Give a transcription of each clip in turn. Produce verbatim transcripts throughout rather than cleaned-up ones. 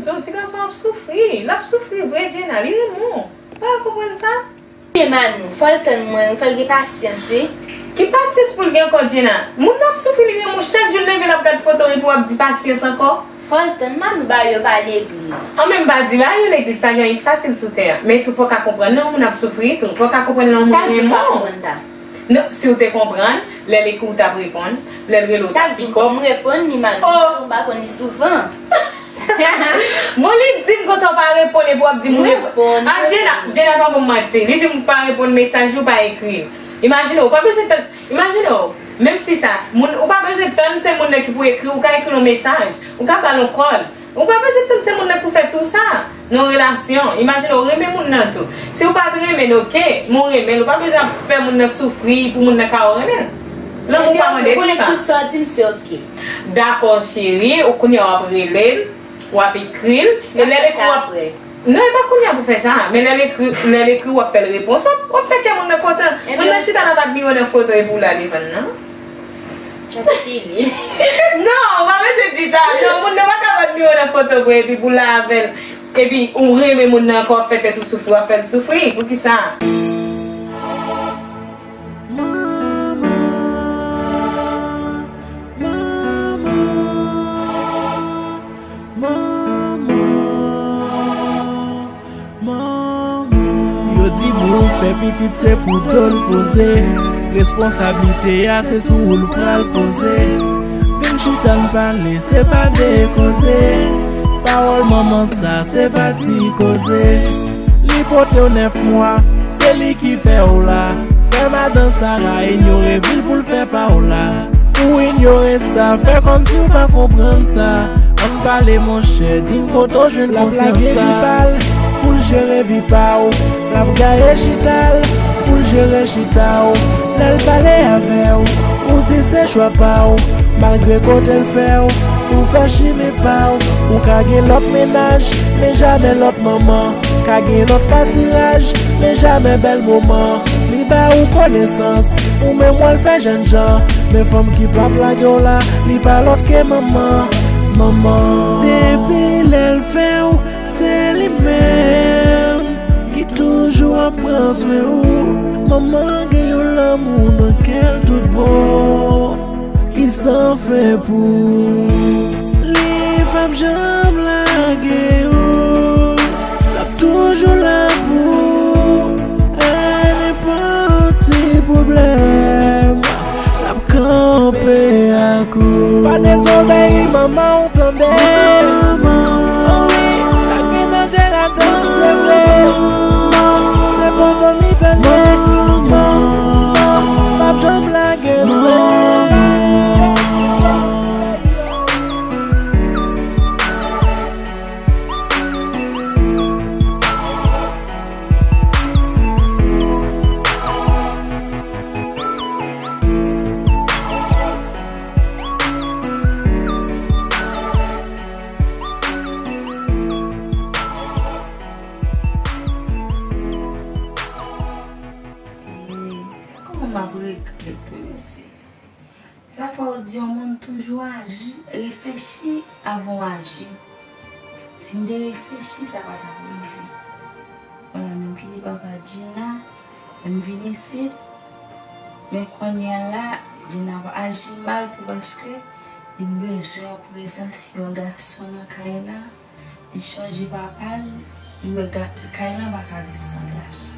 Yon ti gason ap soufri, l ap soufri vre, Djena, li renmen w. Ou pa konprann sa? Men Manou, fò l tann mwen, fò l gen pasyans, wi. Ki pasyans pou l gen ankò, Djena? Moun nan ap soufri, li renmen w, chak jou l leve, l ap gad foto w, epi w ap di pasyans ankò? Fò l tann, Manou, bagay yo pa legliz. An, men m pa di bagay yo legliz, pa gen anyen ki fasil sou tè a. Men tou, fò w ka konprann, non, moun ap soufri tou. Fò w ka konprann, non, moun renmen w. Sa di w pa konprann sa? Non, si w te konprann, lè l ekri w t ap reponn, lè l rele w t ap pikòp. Sa di w m reponn li, Manou, m pa konn li souvan. Bon, li di m konsa w pa reponn epi w ap di m ou reponn. Ah, Djena, Djena pa ban m manti. Li di m ou pa reponn mesaj li, ou pa ekri l. Imajine w, ou pa bezwen tann, imajine w, menm si sa, moun, ou pa bezwen tann se moun nan ki pou ekri w, ou ka ekri l yon mesaj, ou ka ba l yon kòl. Ou pa bezwen tann se moun nan pou fè tou sa nan yon relasyon. Imajine w renmen moun nan tou. Si w pa t renmen l, oke, men w renmen l, ou pa bezwen ap fè moun nan soufri pou moun nan ka wè w renmen l. Lanmou pa mande tou sa. Tout sa w di m, se oke. Dakò, cheri, ou kounye a w ap rele l, w ap ekri l, e lè l ekri w ap... Non, e pa kounye a pou fè sa, men lè l ekri, lè l ekri w ap fè l repons, w ap, w ap fè kè moun nan kontan. Moun nan chita l ap admire w nan foto epi w la devan l nan. Fini. Non, w pa bezwen di sa. Non, moun nan pa ka admire w nan foto vre epi pou w la avè l. Epi ou renmen moun nan ankò, w ap fè tèt ou soufri, w ap fè l soufri. Poukisa? Manman, manman, manman, manman. Yo di moun k fè pitit se pou do l poze. Responsablite a se sou ou l pral poze. Vin chita n pale, se pa de koze. Pawòl manman sa, se pa ti koze. Li pote w nèf mwa, se li ki fè w la. Frè madan Sara inyore vi l pou l fè pa w la. Ou inyore sa, fè kòmsi w pa konprann sa. Ann pale monchè, di m kote w jwenn konsyans sa. L ap lage vi pa l pou l jere vi pa w. L ap gaye chita l pou l jere chita w. Lè l pale avè w, ou di se chwa pa w. Malgre kote l fè w, ou fè chimen pa w. Ou ka gen lòt mennaj, men jamè lòt manman. Ka gen lòt patiraj, men jamè bèl moman. Li ba ou konesans, ou menm w al fè jènjan. Men fanm ki p ap lage w la, li pa lòt ke manman. Manman. Depi lè l fè w, se li menm ki toujou ap pran swen ou. Manman gen yon lanmou nan kè l tout bon. Ki san fen pou ou. Li p ap janm lage ou. L ap toujou la pou ou. A nenpòt ti pwoblèm, l ap kanpe ak ou. Pa dezobeyi manman w, tande. Manman. Oh wi, sa gen danje ladan l, se vre. Se potomi, tande. Manman. P ap janm lage. Kòman m ap regrèt pou misye? Sa fè w di yon moun toujou aji, reflechi avan w aji. Si m te reflechi, sa pa t ap rive. Kounye a menm ki te papa Djina, menm vin isit. Men kounye a la, Djina ap aji mal, se paske li bezwen yon prezans yon gason nan kay la. Li chonje papa l, li wè ga-, kay lan pa ka viv san gason.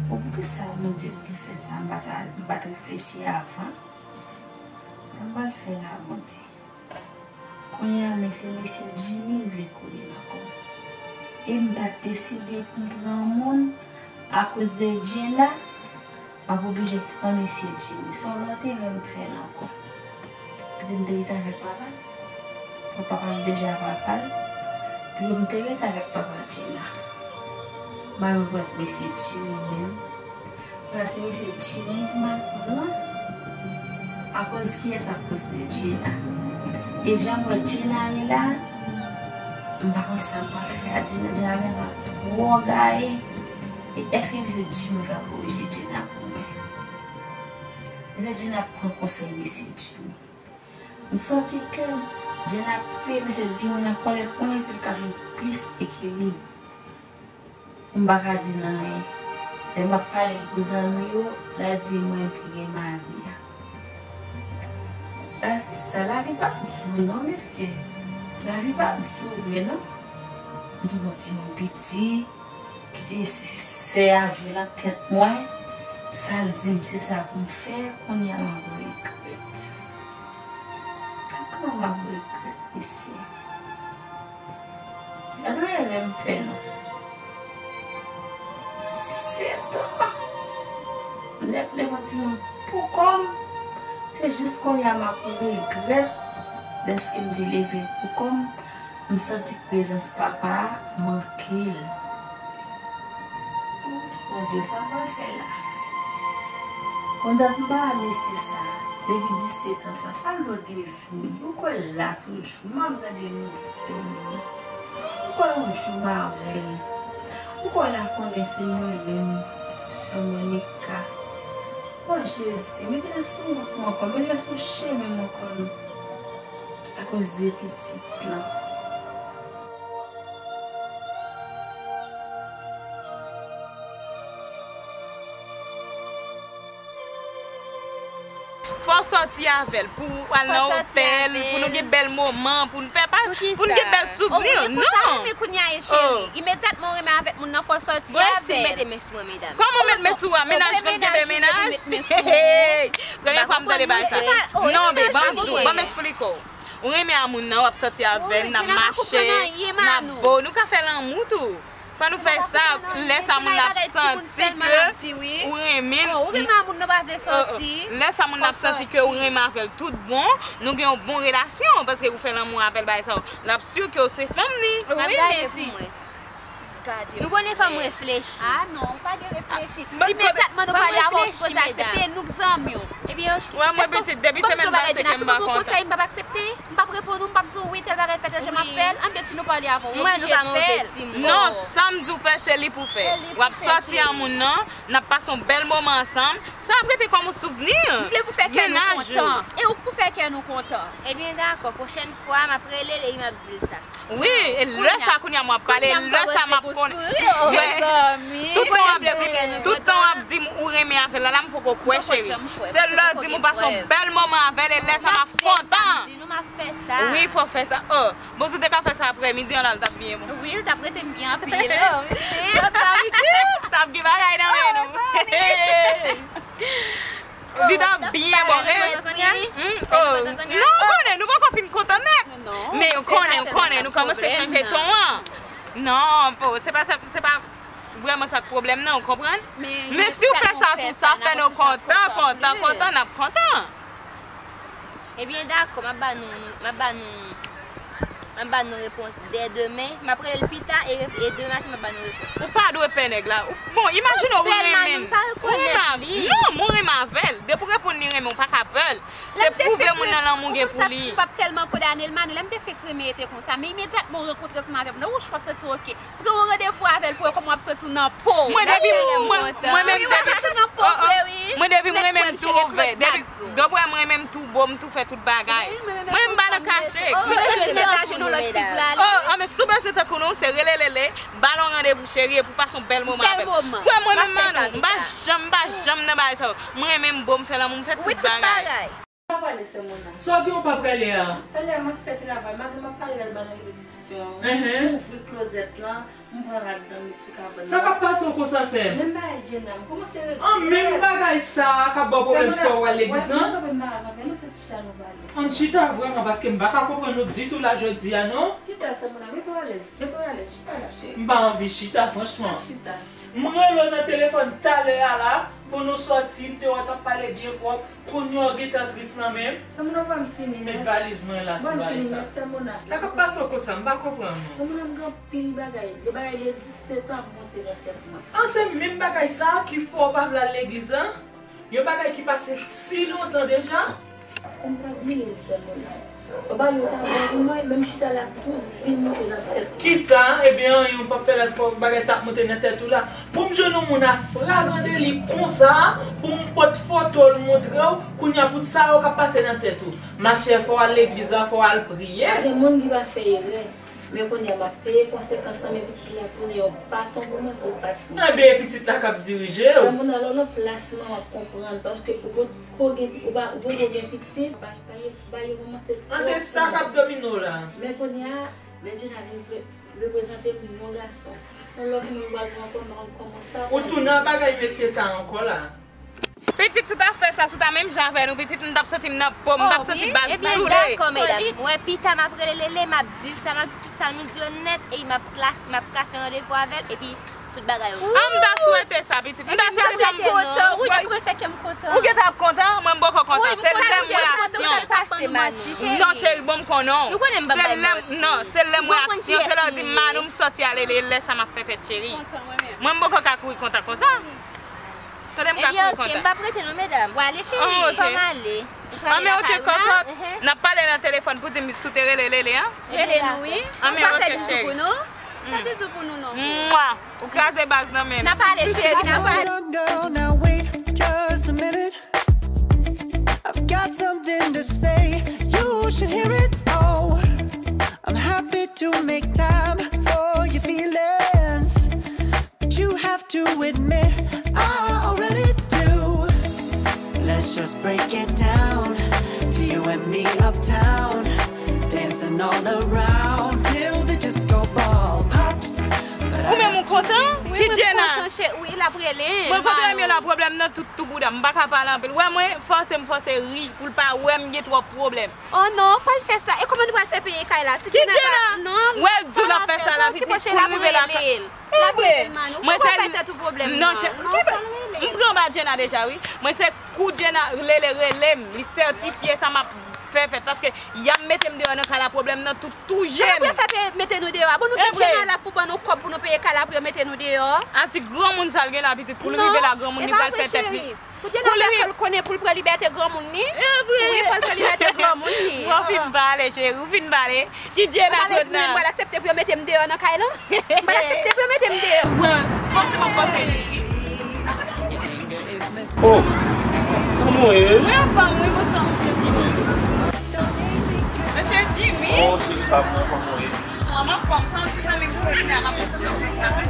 Bon, poukisa Bondye te fè sa? M pa ta, m pa t reflechi avan. Sa m pral fè la, Bondye? Kounye a, men se mesye Jimmy l vle konnen ankò. E m pa t deside pou m pran moun akoz de Djena. M ap oblije pran mesye Jimmy. Se yon lòt erè m fè la ankò. Epi m te rete avèk papa l. Papa m deja papa l. Epi m te rete avèk papa Djena. M al pran mesye Jimmy menm. Kounye a se mesye Jimmy pou m al pran. Akoz kiyès? Akoz de Djena. E jan m wè Djena ye la, m pa konn sa m pral fè a Djena. Djena gentan twò gaye. E èske mesye Jimmy ka korije Djena pou mwen? Mesye Djena pran konsèy mesye Jimmy. M santi ke Jan ap fè, mesye, timoun nan kòlèt mwen, epi l ka jwenn plis ekilib. M pa ka di l anyen. Lè m ap pale pou zanmi yo, l a di mwen pi gen mari a. Sa lavi pa di non, mesye. Lavi pa di vre non. M te gon timoun piti, kite sè a jwe nan tèt mwen. Sa l di m se sa pou m fè, kounye a m ap regrèt. Kòman m ap regrèt, mesye? Sa dwe lè m fè non. Se tou. Lè m te gon timoun pou kò m, se jis kounye a m ap regrèt dèske m te leve l pou kò m. M santi prezans papa a manke l. Bondye, sa m pral fè la? Kondat m pa mesye sa, depi disèt an sa, sa l dwe devni? Ou kwè l la toujou? M ap gade nouvèl li. Ou kwè yon jou m a wè l? Ou kwè l a konnen se mwen menm, sè Monica? O Jezi, mete l sou wout mwen ankò, mete l sou chemen mwen ankò non. Akoz de pitit lan. Fò w sòti avè l pou w al nan otèl, pou nou gen bèl moman, pou nou fè pa, pou nou gen bèl souvni. Non. Ou renmen pou sa, renmen kounye a, cheri. Imedyatman ou renmen avèk moun nan, fò w sòti avè l. Kòman w met men sou a? Mennaj konn kenbe mennaj? Hey, premye fwa m tande bagay sa. Non, babe, ban m di w, ban m esplike w. Ou renmen a moun nan, w ap sòti avè l, n ap mache, n ap bo, nou ka fè lanmou tou. Fò nou fè sa, lè sa moun nan ap santi ke ou renmen l. Lè sa moun nan ap santi ke ou renmen avè l tout bon, nou gen yon bon relasyon, paske ou fè lanmou avè l, bagay sa yo. L ap si ke w se fanm li. Wi, mesi. Nou konnen fanm reflechi. Ah non, pa gen reflechi. Imedyatman nou pale avè w, ou sipoze aksepte, nou k zanmi w. Ebyen, oke. Wè mwen pitit, depi semèn pase ke m pa kontan. Konsèy, m p ap aksepte. M p ap reponn ou, m p ap di w wi, tèl bagay fèt, tèl jan m ap fè l. Anben, si nou pale avè w, ou oblije fè l. Non, sa m di w fè, se li pou fè. W ap sòti a moun nan, n ap pase yon bèl moman ansanm. Sa ap rete kòm yon souvni. M vle pou fè kè nou kontan. E ou k pou fè kè nou kontan. Ebyen, dakò, pwochèn fwa, m ap rele l e m ap di l sa. Wi, e lè sa kounye a m ap pale, e lè sa m ap konnen. Tout tan w ap di m, tout tan w ap di m ou renmen avè l la, la m poko kwè, cheri. Se lè w di m ou pase yon bèl moman avè l, e lè sa m ap kontan. Wi, fò fè sa. Oh, bon, si w te ka fè sa aprè midi an la, l t ap byen bon. Wi, l t ap rete m byen anpil. L t ap gen bagay nan men nou. Li t ap byen bon. Non, ou konnen, nou poko fin kontan nèt. Men ou konnen, ou konnen, nou kòmanse chanje ton an. Non, po, se pa sa, se pa vrèman sa k pwoblèm nan, ou konprann? Men si w fè sa tou, sa fè nou kontan, kontan, kontan, n ap kontan. Ebyen, dakò, m ap ba nou, m ap ba nou, m ap ba nou repons dè demen. M ap rele l pita e, e demen maten m ap ba nou repons. Ou pa dwe pè nèg la. Ou, bon, imajine w renmen l. Ou renmen avè l. Non, mwen renmen avè l. Depi w reponn li renmen w, pa ka pè l. Se pwouve moun nan lanmou gen pou li. M p ap tèlman kondane l, Manu. Lè m te fenk renmen, e te konsa. Men imedyatman w rankontre ansanm avè moun nan, wouch, w ap santi w oke. Pran yon randevou avè l pou wè kòman w ap santi w nan po w. Mwen depi mwen, mwen menm depi, mwen depi m renmen m tou ouvè. Depi, dòpwè m renmen m tou bo, m tou fè tout bagay. Mwen m pa nan kache. Oh, anben si w bezwen tankou nou, se rele lele, ba l yon randevou cheri, epi w pase yon bèl moman avè l. Wè mwen menm Manu, m pa janm, m pa janm nan bagay sa yo. Mwen renmen m bo, m fè lanmou, m fè tout bagay. Pa pale, sè Mona. Sa w gen w pa prale a? Talè m ap fè travay, madanm ap pale, l al ba nan repetisyon. Ouvri klozèt lan, m pran rad nan, met sou kabann nan. Sa k ap pase w konsa, sè m? Menm bagay Jenna, m kòmanse regrèt. An, menm bagay sa a k ap ba w pwoblèm ki fè w al legliz lan? Wè, nou kanpe m pa ka kanpe, nou fè ti chita nou pale. Ann chita vrèman, paske m pa ka konprann nou ditou la jodi a, non. Chita, sè Mona, mete w alèz, mete w alèz, chita la, cheri. M pa anvi chita, franchman. Chita. M rele w nan telefòn talè a la, pou nou sòti, m te wè w t ap pale byen pwòp. Kounye a w gentan tris nan men m. Sa moun nan ban m fini nèt. Met valiz mwen la sou valiz sa. Sa k ap pase w konsa? M pa konprann ou. Sa moun nan m gen anpil bagay. Gen bagay de disèt an ap monte nan tèt mwen. An, se menm bagay sa a ki fè w pa vle al legliz lan? Yon bagay ki pase si lontan deja? Èske m ta bliye sè Mona? Papa, yo ta ban pou mwen, menm chita la, tout vin monte nan tèt. Kisa? Ebyen, anyen ou p ap fè la, fò bagay sa ap monte nan tèt ou la. Pou m jwenn yon moun a flagrant délit konsa, pou m pot foto l montre w, kounye a pou sa yo k ap pase nan tèt ou. Machè, fò w al legliz la, fò w al priye. Pa gen moun ki pa fè erè. Men kounye a m ap peye konsekans lan, men pitit la tounen yon baton pou mwen, pou l pa t mwen. Ebyen, e pitit la k ap dirije w. Sa moun nan lòlò plas mwen, w ap konprann, paske ou potko gen, ou pa, ou potko gen pitit, pa, pa, pa yo kòmanse. An, se sa k ap domine w la. Men kounye a, lè Djena vin pre-, reprezante m yon gason. Yon lòt moun pral pran kò m, m pa konn kòman sa. Ou tounen nan bagay mesye sa ankò la. Pitit, si w ta fè sa, si w ta menm jan avè nou, pitit, m t ap santi m nan po m, m t ap santi baz soule. Ebyen, dakò, medam. Mwen, pita, m ap rele Lele, m ap di l sa, m ap di tout sa nou di yo nèt, e m ap klas, m ap kase yon randevou avè l, epi tout bagay yo. Ah, m ta swete sa, pitit. M ta swete sa, m kontan. Ou gentan ap kontan? Mwen, m poko kontan. Se lè m wè aksyon. Non, cheri, bon, m konnen w. Se lè m, non, se lè m wè aksyon. Se lè w di m, Manou, m sòti ale, lè sa m ap fè fèt, cheri. Mwen, m poko ka kouri kontan konsa. Tande m ka kouri kontan. Ebyen, ok, m p ap rete non, medam. W ale, cheri. Fò m ale. Anben, ok, kòkòt. N ap pale nan telefòn pou di m si w te rele Lele, an. Rele nou, wi. Anben, ok, cheri. Fè bizou pou nou. Fè bizou pou nou, non. Mwa. Ou kraze baz nan men m. N ap pale, cheri, n ap pale. Hold on, girl, now wait just a minute. I've got something to say. You should hear it. Oh, I'm happy to make time for your feelings. But you have to admit, I already do. Let's just break it down to you and me uptown, dancing all around till the disco ball pops. Ou menm ou kontan? Ki Djena? Wi, mwen kontan, cheri. Wi, l ap rele m. Mwen kontan, men la pwoblèm nan tout tou bouda. M pa ka pale anpil. Wè mwen, fòse m fòse ri pou l pa wè m gen twòp pwoblèm. Oh non, fò l fè sa. E kòman nou pral fè peye kay la? Si Djena pa, non, wè l di w l ap fè sa la, pitit, pou l rive lakay. L ap rele Manou. Fò w pa bay tèt ou pwoblèm, non. Non, chè, m pran ba Djena deja, wi. Mwen se kou Djena rele, rele m. Li sètifye sa m ap fè fèt. Paske y ap mete m deyò nan kay la, pwoblèm nan tout touje m. Apre fè pe-, mete nou deyò a. Bon, nou gen Djena la pou ban nou kòb pou nou peye kay la, pou yo mete nou deyò. A ti granmoun sa l gen la, pitit, pou l rive la, granmoun li pral fè tèt li. Pou Djena fè, fò l konnen pou l pran libète granmoun li. Wi, fò l pran libète granmoun li. Ou fin pale, cheri, ou fin pale. Ki Djena kounye a? M pral aksepte pou yo mete m deyò nan kay lan. M pral aksepte pou yo mete m deyò. Mwen, fòseman, fòseman. Oh, kòman w ye? Mwen anfòm, wi, bonswa, mesye Jimmy. Mesye Jimmy? Oh, se sa, mwen, kòman w ye? Mwen anfòm, se yon ti zanmi m ki vin la, m ap fè yon ti zanmi.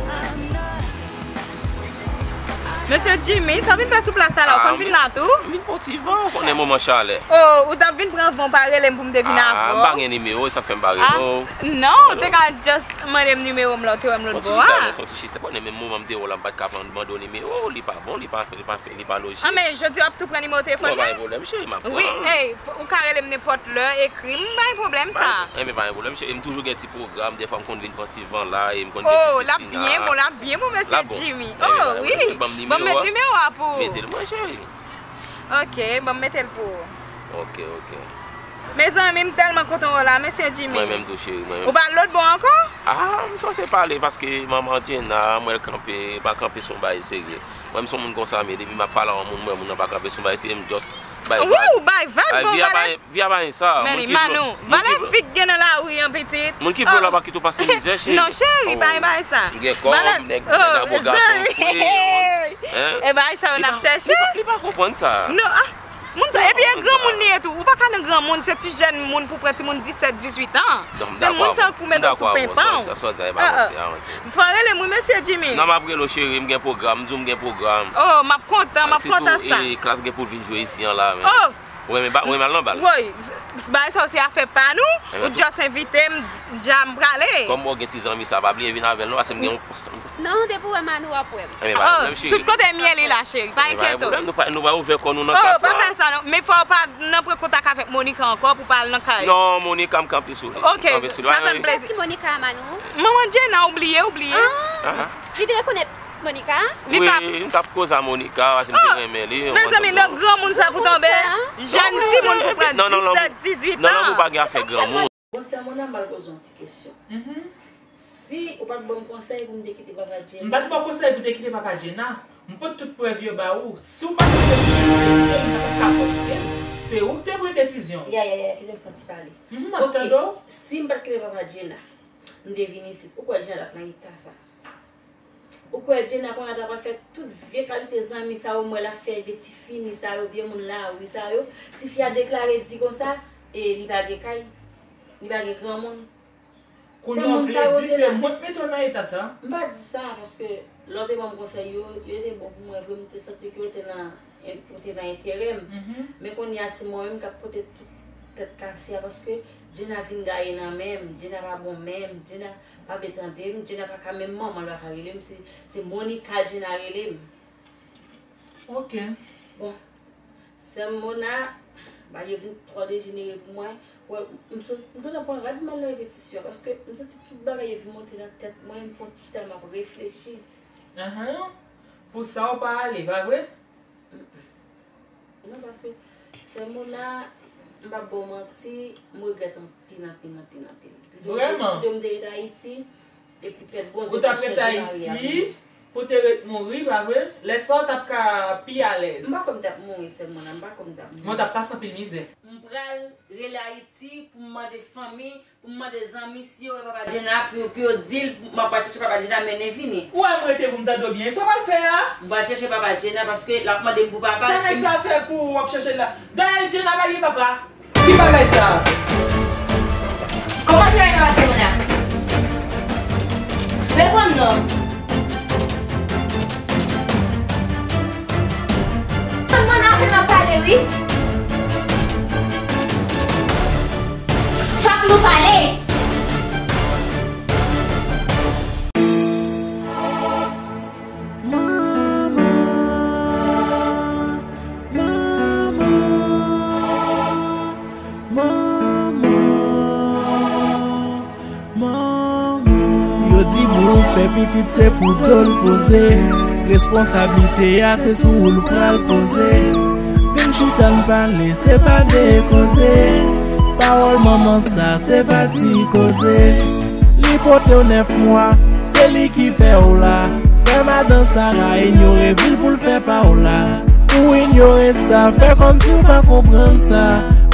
Mesye Jimmy, sa w vin fè sou plas la la, ou konn vin la tou? M vin pran ti van, ou konnen moman chalè. Oh, ou t ap vin pran van, ou pa rele m pou m te vin avè w? Ah, m pa gen nimewo, sa fè m pa rele w. Non, ou te ka just mande m nimewo m la, ou te wè m lòt bò a. Fon ti chita, fon ti chita, konnen menm moman m te wè w la, m pa t ka mande w nimewo, li pa bon, li pa, li pa, li pa lojik. Ah, men jodi a w ap tou pran nimewo telefòn mwen? Non, pa gen pwoblèm, cheri, m ap pran. Wi, ey, ou ka rele m nenpòt lè, ekri m, pa gen pwoblèm sa. Enben, pa gen pwoblèm, cheri, m toujou gen ti pwogram, dèfwa m konn vin pran ti van la, e m konn gen ti pisina. Oh, l ap byen, bon, l ap byen, bon, mesye Jimmy. Oh, wi. Ban m met nimewo a pou ou. Mete l mwen, cheri. Ok, ban m mete l pou ou. Ok, ok. Mezanmi, m tèlman kontan wè w la, mesye Jimmy. Mwen menm tou, cheri, mwen menm. Ou pa al lòt bò ankò? Ah, m sanse pale, paske manman Djena, m wè l kanpe, pa kanpe sou yon bagay serye. Mwen, m se yon moun konsa, men depi m ap pale a yon moun, m wè moun nan pa kanpe sou yon bagay serye, m just bay vag. Wi, ou bay vag, bon, valè. Vi a pa gen sa. Men li Manou, valè fi k gen nan lari an, pitit. Moun ki vòlò pa kite w pase mizè, cheri. Non, cheri, pa gen bagay sa. M gen kòb, nèg, nèg abo gason fre. E bagay sa yo n ap chèche. Li pa, li pa konprann sa. Non, ah, moun sa, epi e granmoun li ye tou. Ou pa ka nan granmoun, se ti jèn moun pou pran timoun disèt, dizuit an. Se moun sa yo k pou mete w sou penpan w. Sa w di a, e pa manti, a manti. Fò w rele m wi, mesye Jimmy. Non, m ap rele w, cheri, m gen pwogram, m di w m gen pwogram. Oh, m ap kontan, m ap kontan sa. Sitou, e, Klass gen pou l vin jwe isi an la, men. Oh! Ou renmen ba-, ou renmen al nan bal? Woy, bagay sa yo se afè pa nou, ou just envite m, dja m prale. Kòm ou gen ti zanmi sa, pa bliye vin avè l non, paske m gen yon pòs. Non, depi w wè Manou w ap wè m. Enben, pa gen pwoblèm, cheri. Tout kote m ye li la, cheri, pa enkyete w. Nou pa, nou pa ouvè kò nou nan klas la. Oh, pa fè sa non, men fò w pa nan pran kontak avèk Monica ankò pou w pa al nan kay. Non, Monica, m kanpe sou li. Ok, sa fè m plezi. Kiyès ki Monica, Manou? Manman Djena, ou bliye, ou bliye. Ah, li te rekonèt Monica? Wi, m t ap koze a Monica, paske m te renmen li. Mezanmi, nan granmoun sa pou tonbe, jèn timoun pou pran disèt, dizuit an. Non, non, non, ou pa gen afè granmoun. Bon, sè Mona, m al poze yon ti kesyon. Si ou pa t ban m konsèy pou m te kite papa Djena. M pa t ba w konsèy pou te kite papa Djena. M pot tout prèv yo ba ou. Si w pa t pote prèv yo, m pa t ka fè w kite l. Se ou k te pran desizyon. Ya, ya, ya, kite m fè ti pale. Mhm, m ap tande w. Si m pa t kite papa Djena, m te vin isit. Ou kwè Djena t ap nan eta sa? Ou kwè Djena kounye a ta pral fè tout vye kalite zanmi sa yo, m wè l ap fè de ti fini sa yo, vye moun lari sa yo? Tifi a deklare di konsa, e li pa gen kay, li pa gen granmoun. Kounye a w vle di se mwen k mete w nan eta sa? M pa di sa, paske lè w te ban m konsèy yo, yo te bon pou mwen vre, m te santi ke yo te nan, yo te nan enterè m. Men kounye a se mwen menm k ap pote tout tèt kase a, paske Djena vin gaye nan men m, Djena pa bon menm, Djena pa vle tande m, Djena pa ka, menm manman l pa ka rele m, se, se Monica Djena rele m. Ok. Bon, Sè m Mona, bagay yo vin twò dejenere pou mwen. Wè, m sot, m gentan pran rad m al nan repetisyon, paske m santi tout bagay yo vin monte nan tèt mwen, m fè yon ti chita m ap reflechi. Ahan. Pou sa w pa ale, pa vre? Non, paske Sè Mona, m p ap ba w manti, m regrèt anpil, anpil, anpil, anpil. Pito, Vrèman? Pito m te ret Ayiti, epi pèt Bondye pa chanje mari a pou mwen. Ou t ap ret Ayiti pou te ret mouri, pa vre? Lè sa w t ap ka pi alèz. M pa kwè m t ap mouri, Sè Mona, m pa kwè m t ap mouri. Men w t ap pase anpil mizè. M pral rele Ayiti pou m mande fanmi, pou m mande zanmi si yo wè papa Djena, pou, pou yo di l m ap pral chèche papa Djena mennen vini. Ou wè m rete pou m tande w byen. Sa w pral fè a? M pral chèche papa Djena paske l ap mande m pou papa l. Sa nèg sa fè pou ou w ap chèche l la? Dayè Djena pa gen papa. Ki bagay sa? Kòman travay nan pase moun la? Reponn non. Konn mwen nan ap pale wi. Fòk nou pale. Manman, manman, manman, manman. Yo di boug fè pitit se pou do l poze. Responsablite a se sou ou l pral poze. Vin chita n pale, se pa de koze. Pawòl manman sa, se pa ti koze. Li pote w nèf mwa, se li ki fè w la. Frè madan Sara inyore vi l pou l fè pa w la. Ou inyore sa, fè kòmsi w pa konprann sa.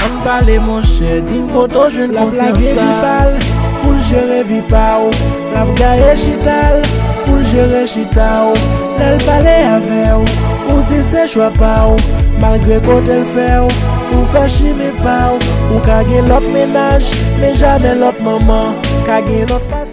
Ann pale monchè, di m kote w jwenn konsyans sa. L ap lage vi pa l pou l jere vi pa w. L ap gaye chita l pou l jere chita w. Lè l pale avè w, ou di se chwa pa w. Malgre kote l fè w, ou fè chimen pa w. Ou ka gen lòt mennaj, men jamè lòt manman ka gen lòt pa.